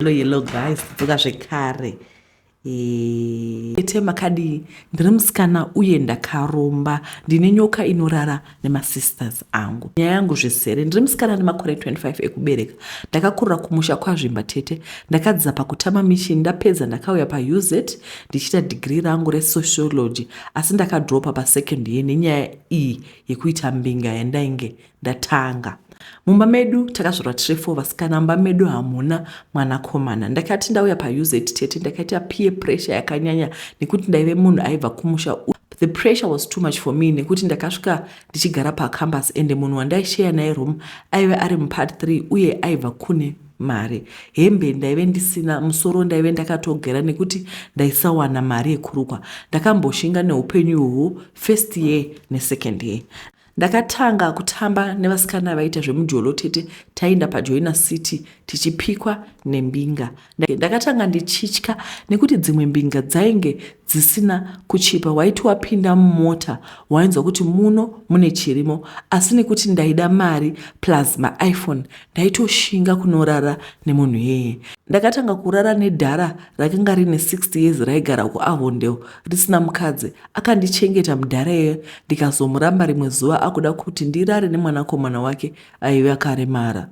Hello, hello guys, tadzoka zvekare. Tete makadii? Ndiri musikana uye ndakaromba. Ndine nyoka inorara nemasisters angu. Nyaya yangu zvizere. Ndiri musikana nemakore 25 ekubereka. Ndakakurira kumusha kwaZvimba tete. Ndakadzidza pakutama mission ndapedza ndakauya paUZ ndichiita degree rangu resociology asi ndakadropa pasecond year nenyaya iyi yekuita mbinga yandainge ndatanga. Mumba medu takazvarwa tiri four vasikana, mumba medu hamuna mwanakomana. Ndakati ndauya paUZ tete ndakaita peer pressure yakanyanya nekuti ndaive munhu aibva kumusha. The pressure was too much for me nekuti ndakasvika ndichigara pacampus ende munhu wandaisheya naye room aive ari mupart 3 uye aibva kune mari. Hembe ndaive ndisina, musoro ndaive ndakatogera nekuti ndaisawana mari yekurukwa. Ndakamboshinga neupenyu ihwohwo first year nesecond year. Ndakatanga kutamba nevasikana vaiita zvemujolo tete taienda paJoina City tichipikwa nembinga. Ndakatanga ndichitya nekuti dzimwe mbinga dzainge dzisina kuchipa waiti wapinda mumota wainzwa kuti muno mune chirimo asi nekuti ndaida mari plus maiPhone Ndaitoshinga kunorara nemunhu iyeye. Ndakatanga kurara nedhara rakanga rine 60 years raigara kuAvondale risina mukadzi. Akandichengeta mudhara iyeye ndikazomuramba rimwe zuva akuda kuti ndirare nemwanakomana wake aive akaremara.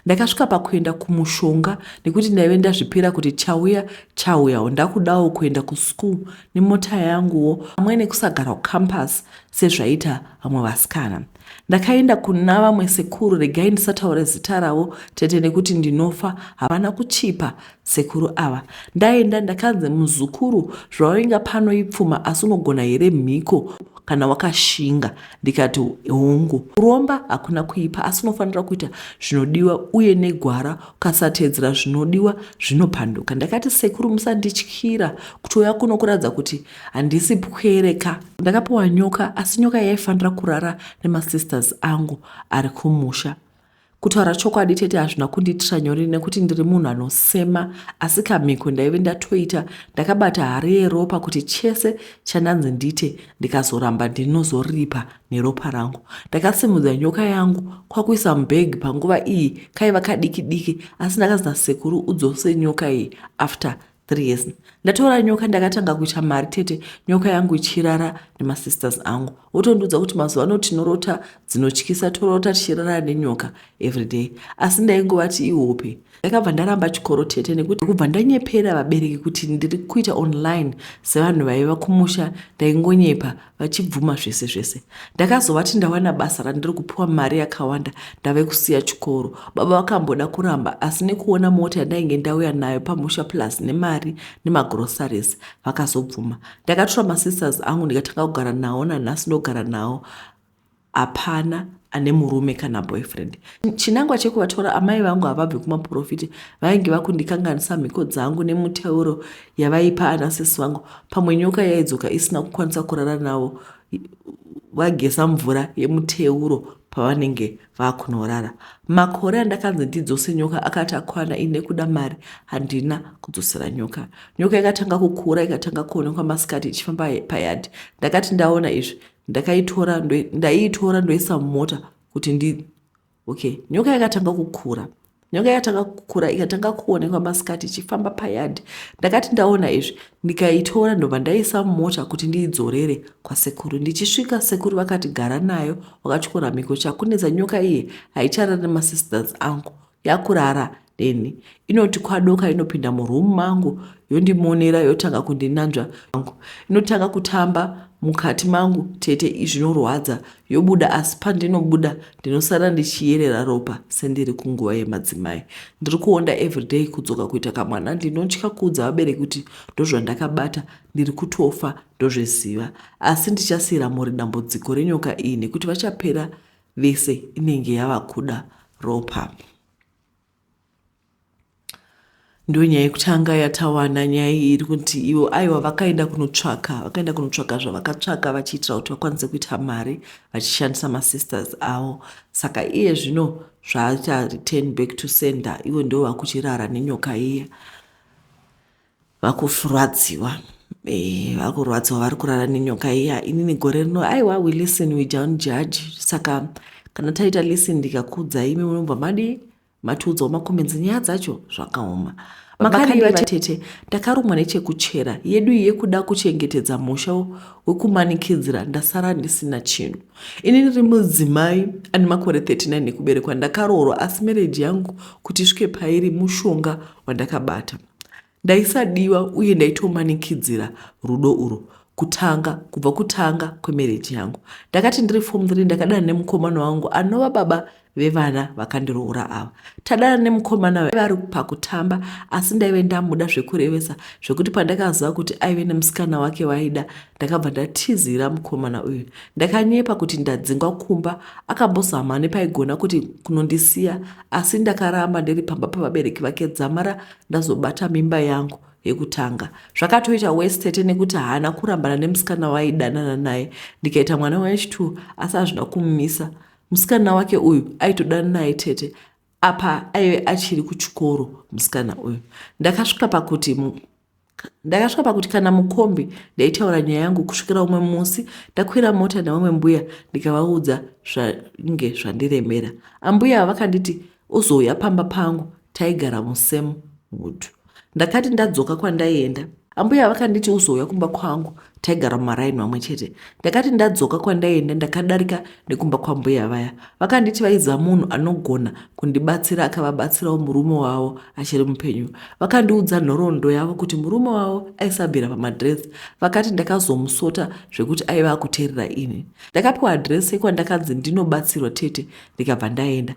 Ndakasvika pakuenda kumushonga nekuti ndaive ndazvipira kuti chauya chauyawo ndakudawo kuenda kuschool nemota yanguwo pamwe nekusagara kucampus sezvaita vamwe vasikana. Ndakaenda kuna vamwe sekuru regai ndisataure zita ravo tete nekuti ndinofa havana kuchipa sekuru ava. Ndaenda ndakanzi muzukuru zvawainga pano ipfuma asi unogona here mhiko kana wakashinga ndikati hongu. Kuromba hakuna kuipa asi unofanira kuita zvinodiwa uye negwara ukasateedzera zvinodiwa zvinopanduka. Ndakati sekuru musandityira kutouya kuno kuratidza kuti Handisi pwere ka. Ndakapiwa nyoka asi nyoka yaifanira kurara nemasisters angu ari kumusha. Kutaura chokwadi tete hazvina kundiitira nyore nekuti ndiri munhu anosema asi kamhiko ndaive ndatoita ndakabata hari yeropa kuti chese chandanzi ndiite ndikazoramba ndinozoripa neropa rangu. Ndakasimudza nyoka yangu kwakuisa mubag panguva iyi kaiva kadiki diki asi ndakanzi nasekuru udzose nyoka iyi after 3 years ndatora nyoka ndakatanga kuita mari tete nyoka yangu ichirara nemasisters angu votondiudza kuti mazuva ano tinorota dzinotyisa torota tichirara nenyoka everyday asi ndaingovati ihope ndakabva ndaramba chikoro tete nekuti kubva ndanyepera vabereki kuti ndiri kuita online sevanhu vaiva kumusha ndaingonyepa vachibvuma zvese zvese. Ndakazovati ndawana basa randiri kupiwa mari yakawanda ndave kusiya chikoro. Baba vakamboda kuramba asi nekuona mota yandainge ndauya nayo pamusha plus nemari nemagroceries vakazobvuma. Ndakatora masisters angu ndikatanga kugara nawo nanhasi ndogara nawo hapana ane murume kana boyfriend. Chinangwa chekuvatora amai vangu havabvi kumaporofiti vainge vakundikanganisa mhiko dzangu nemuteuro yavaipa ana sisi vangu pamwe nyoka yaidzoka isina kukwanisa kurara navo vageza mvura yemuteuro pavanenge vakunorara. Makore andakanzi ndidzose nyoka akati akwana ini nekuda mari handina kudzosera nyoka. Nyoka yakatanga kukura ikatanga kuonekwa masikati ichifamba payadhi. Ndakati ndaona izvi ndakaitora ndaiitora ndoisa mumota kuti ndi okay nyoka yakatanga kukura nyoka yakatanga kukura ikatanga kuonekwa masikati ichifamba payadhi ndakati ndaona izvi ndikaitora ndobva ndaisa mumota kuti ndiidzorere kwasekuru ndichisvika sekuru vakati gara nayo wakatyora mhiko chakunetsa nyoka iye haicharara nemasisters angu yakurara neni inoti kwadoka inopinda muroom mangu yondimonera yotanga kundinanzva angu inotanga kutamba mukati mangu tete zvinorwadza yobuda asi pandinobuda ndinosara ndichiyerera ropa sendiri kunguva yemadzimai ndiri kuonda everyday kudzoka kuita kamwana ndinotya kuudza vabereki kuti ndozvandakabata ndiri kutofa ndozviziva asi ndichasiira mhuri dambudziko renyoka iyi nekuti vachapera vese inenge yava kuda ropa. Ndonyaya yekutanga yatawana nyaya iyi iri kuti ivo aiwa vakaenda kunotsvaka vakaenda kunotsvaka zvavakatsvaka vachiitira kuti vakwanise kuita mari vachishandisa masisters avo saka iye zvino zvaaita return back to sender ivo ndivo vakuchirara nenyoka iya Vakurwadziwa eh, vakurwadziwa vari kurara nenyoka iya. Inini gore rino aiwa we listen we don't judge. Saka kana taita listen ndikakuudzai imi munobva madii matiudzawo macomments nyaya dzacho zvakaoma. Makadii vatete? Ndakarumwa nechekuchera yedu iyi yekuda kuchengetedza musha wekumanikidzira ndasara ndisina chinhu. Ini ndiri mudzimai ane makore 39 ekuberekwa ndakaroorwa asi marriage yangu kuti isvike pairi mushonga wandakabata. Ndaisadiwa uye ndaitomanikidzira rudo urwu kutanga kubva kutanga kwemarriage yangu. Ndakati ndiri form 3 ndakadana nemukomana wangu anova baba vevana vakandiroora ava. Tadana nemukomana vari pakutamba asi ndaive ndamuda zvekurevesa zvekuti pandakaziva kuti aive nemusikana wake waida ndakabva ndatizira mukomana uyu. Ndakanyepa kuti ndadzingwa kumba akambozama nepaigona kuti kunondisiya asi ndakaramba ndiri pamba pavabereki vake dzamara ndazobata mimba yangu yekutanga. Zvakatoita worse tete nekuti haana kurambana nemusikana waaidanana naye ndikaita mwana wechi2 asi hazvina kumumisa. Musikana wake uyu aitodana naye tete apa aive achiri kuchikoro musikana uyu. Ndakasvika pakuti ndakasvika pakuti kana mukombi ndaitaura nyaya yangu kusvikira umwe musi ndakwira mota nevamwe mbuya ndikavaudza zvainge zvandiremera. Ambuya ava vakanditi uzouya pamba pangu taigara musame hood. Ndakati ndadzoka kwandaienda ambuya vakanditi uzouya kumba kwangu taigara mumaraini mamwe chete. Ndakati ndadzoka kwandaienda ndakadarika nekumba kwambuya vaya. Vakanditi vaiziva munhu anogona kundibatsira akavabatsirawo murume wavo achiri mupenyu. Vakandiudza nhoroondo yavo kuti murume wavo aisabvira pamadress. Vakati ndakazomusota zvekuti aiva akuteerera ini. Ndakapiwa address yekwandakanzi ndinobatsirwa tete ndikabva ndaenda.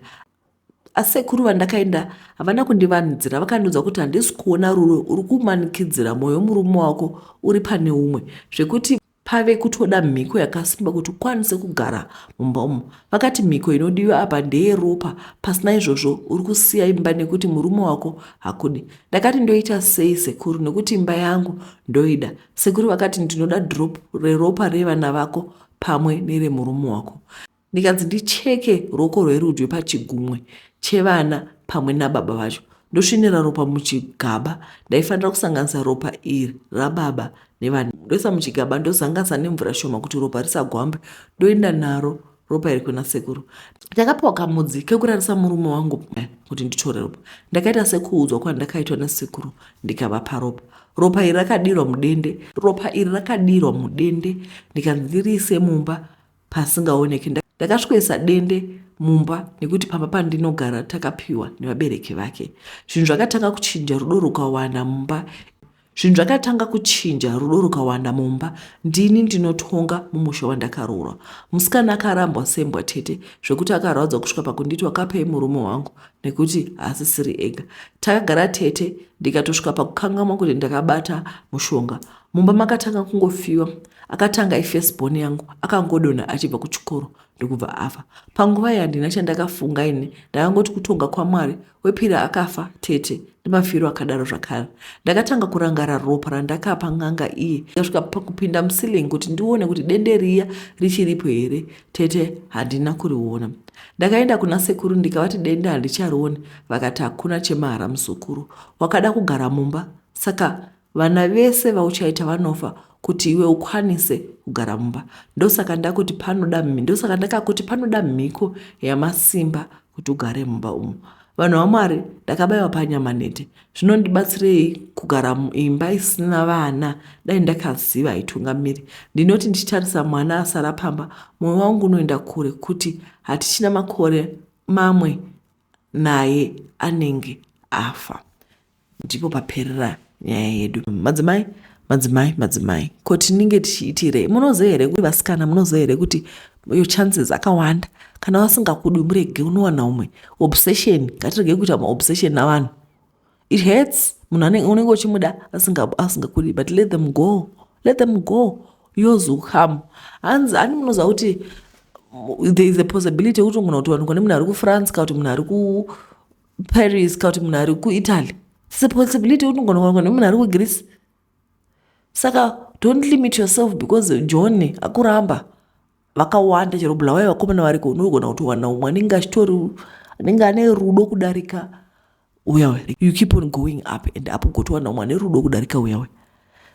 Asekuru vandakaenda havana kundivanzira vakandiudza kuti handisi kuona rudo uri kumanikidzira mwoyo wemurume wako uri pane umwe zvekuti pave kutoda mhiko yakasimba kuti ukwanise kugara mumba umu. Vakati mhiko inodiwa apa ndeyeropa pasina izvozvo uri kusiya imba nekuti murume wako hakudi. Ndakati ndoita sei sekuru nekuti imba yangu ndoida. Sekuru vakati ndinoda drop reropa revana vako pamwe neremurume wako. Ndikanzi ndicheke ruoko rwerudyi pachigumwe chevana pamwe nababa vacho ndosvinira ropa muchigaba. Ndaifanira kusanganisa ropa iri rababa nevana ndoisa muchigaba ndozanganisa nemvura shoma kuti ropa risagwambe ndoenda naro ropa iri kuna sekuru. Ndakapiwa kamudzi kekurarisa murume wangu kuti nditore ropa. Ndakaita sekuudzwa kwandakaitwa nasekuru ndikavapa ropa. Ropa iri rakadirwa mudende. Ropa iri rakadirwa mudende ndikanzi ndiriise mumba pasingaoneki. Ndakasvikoisa dende mumba nekuti pamba pandinogara takapiwa nevabereki vake. Zvinhu zvakatanga kuchinja rudo rukawanda mumba. Zvinhu zvakatanga kuchinja rudo rukawanda mumba. Ndini ndinotonga mumusha wandakaroorwa. Musikana akarambwa sembwa tete zvekuti akarwadzwa kusvika pakunditi wakapei murume wangu nekuti haasisiri ega. Takagara tete ndikatosvika pakukangamwa kuti ndakabata mushonga. Mumba makatanga kungofiwa. Akatanga ifirst born yangu akangodonha achibva kuchikoro ndokubva afa. Panguva iyi handina chandakafunga ini ndakangoti kutonga kwaMwari. Wepiri akafa tete nemafiro akadaro zvakare. Ndakatanga kurangara ropa randakapa n'anga iye ndikasvika pakupinda muceiling kuti ndione kuti dende riya richiripo here tete handina kuriona. Ndakaenda kuna sekuru ndikavati dende handicharioni vakati hakuna chemahara muzukuru. Wakada kugara mumba saka Vana vese vauchaita vanofa kuti iwe ukwanise kugara mumba. Ndosaka ndakuti panoda ndosaka ndakakuti panoda mhiko yamasimba kuti ugare mumba umu. Vanhu vaMwari ndakabaiwa panyama nhete. Zvinondibatsirei kugara muimba isina vana dai ndakaziva haitungamiri. Ndinoti ndichitarisa mwana asara pamba moyo wangu unoenda kure kuti hatichina makore mamwe naye anenge afa. Ndipo paperera nyaya yedu. Madzimai, madzimai, madzimai, ko tinenge tichiitirei? Munoziva here kuti vasikana, munoziva here kuti your chances akawanda kana vasingakudi murege unowana umwe. Obsession, ngatirege kuita maobsession navanhu. It hurts munhu unenge uchimuda asingakudi but let them go, let them go. Yours will come. Hanzi ani munoziva kuti there is a possibility yekuti unogona kutowanikwa nemunhu ari kuFrance kana kuti munhu ari ku Paris kana kuti munhu ari kuItaly. It's a possibility kuti unogona kuwanikwa nemunhu ari kuGreece. Saka don't limit yourself because John akuramba vakawanda chero Bulawayo vakomana variko unogona kutowana umwe anenge achitori anenge ane rudo kudarika uya uya. You keep on going up and up ugotowana umwe ane rudo kudarika uya uya.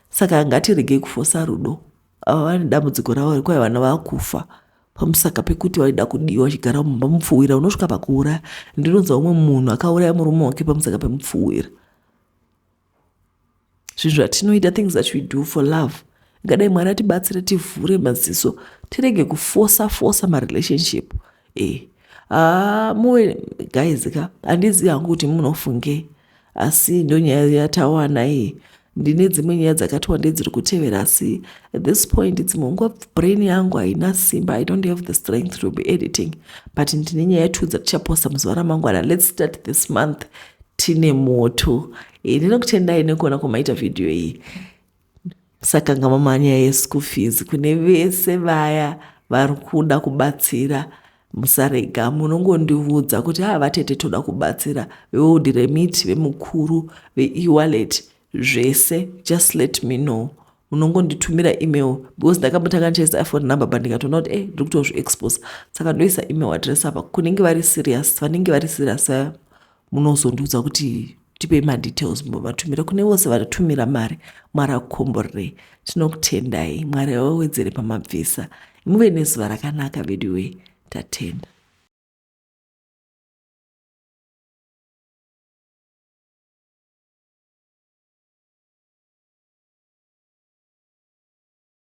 Saka ngatiregei kufosa rudo. Ava vane dambudziko ravo rekwai vana vakufa pamusaka pekuti vaida kudiwa vachigara mumba mupfuwira unosvika pakuuraya. Ndinonzwa umwe munhu akauraya murume wake pamusaka pemupfuwira. Zvinhu zvatinoita, things that we do for love. Ngadai Mwari atibatsire tivhure maziso, tirege kufosa fosa marelationship. E haa, muve guys ka, handizivi hangu kuti munofungei, asi ndonyaya yatawana iyi. Ndine dzimwe nyaya dzakati wandei dziri kutevera, asi at this point dzimwe nguva brain yangu haina simba. I don't have the strength to be editing, but ndine nyaya two dzatichaposta muzuva ramangwana. Let's start this month tine moto. Ndinokutendai nekuona kwamaita vhidhiyo iyi. Saka ngamamanyaya yeschool fees kune vese vaya vari kuda kubatsira, musarega, munongondiudza kuti, "Ha, vatete, toda kubatsira." VeWorldRemit, vemukuru, veewallet, zvese, just let me know. Munongonditumira email, because ndakambotanga ndichaisa iPhone number, but ndikatoona kuti ndiri kutozviexpose, saka ndoisa email address apa. Kunenge vari serious, vanenge vari serious vaya, munozondiudza kuti tipei madetails, muvatumira. Kune vose vatumira mari, Mwari akukomborerei. Tinokutendai, Mwari avawedzere pamabvisa. Muve nezuva rakanaka. Vediwe, tatenda.